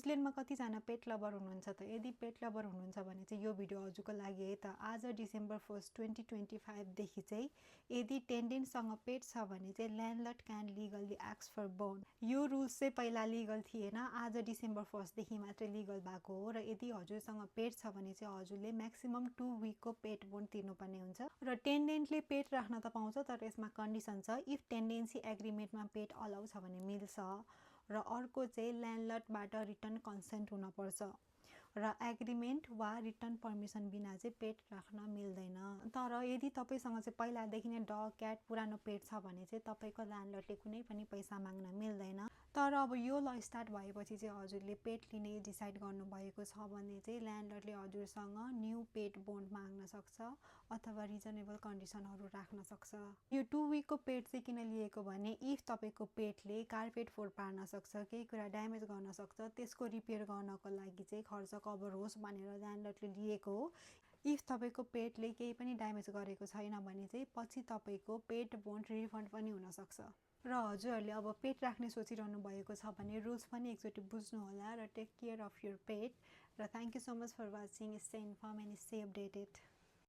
न्युजिल्यान्डमा कतिजना पेट लभर हुनुहुन्छ त? यदि पेट लभर हुनुहुन्छ भने चाहिँ यो भिडियो हजुरको लागि है त। आज डिसेम्बर 1 2025 देखि चाहिँ यदि टेनेन्टसँग पेट छ भने चाहिँ landlord can legally ask for bond. यो रुल्स चाहिँ पहिला लिगल थिएन, आज डिसेम्बर 1 देखि मात्रै लिगल भएको हो। र यदि हजुरसँग पेट छ भने चाहिँ हजुरले म्याक्सिमम 2 विकको पेट बोन तिर्नुपर्ने हुन्छ। र टेनेन्टले पेट राख्न त पाउँछ, तर यसमा कन्डिसन छ। इफ टेनेन्सी एग्रिमेन्टमा पेट अलाउ छ भने मिल्छ। र अर्को चाहिँ ल्यान्डलर्डबाट रिटर्न कन्सेन्ट हुनपर्छ र एग्रिमेन्ट वा रिटर्न पर्मिसन बिना चाहिँ पेट राख्न मिल्दैन। तर यदि तपाईसँग चाहिँ पहिलादेखि नै डग क्याट पुरानो पेट छ भने चाहिँ तपाईको ल्यान्डलर्डले कुनै पनि पैसा माग्न मिल्दैन। तर अब यो ल स्टार्ट भएपछि चाहिँ हजुरले पेट लिने डिसाइड गर्नुभएको छ भने चाहिँ ल्यान्डलर्डले हजुरसँग न्यू पेट बोन्ड माग्न सक्छ अथवा रिजनेबल कन्डिसनहरू राख्न सक्छ। यो 2 विकको पेट चाहिँ किन लिएको भने इफ तपाईको पेटले कार्पेट फोहोर पार्न सक्छ, केही कुरा ड्यामेज गर्न सक्छ, त्यसको रिपेयर गर्नको लागि चाहिँ खर्च कभर होस् भनेर ल्यान्डलर्डले लिएको हो। इफ तपाईको पेटले केही पनि ड्यामेज गरेको छैन भने चाहिँ पछि तपाईको पेट बोन्ड रिफन्ड पनि हुन सक्छ। र हजुरहरूले अब पेट राख्ने सोचिरहनु भएको छ भने रुल्स पनि एकचोटि बुझ्नु होला र take care of your pet. र thank you so much for watching. Stay inform and stay updated.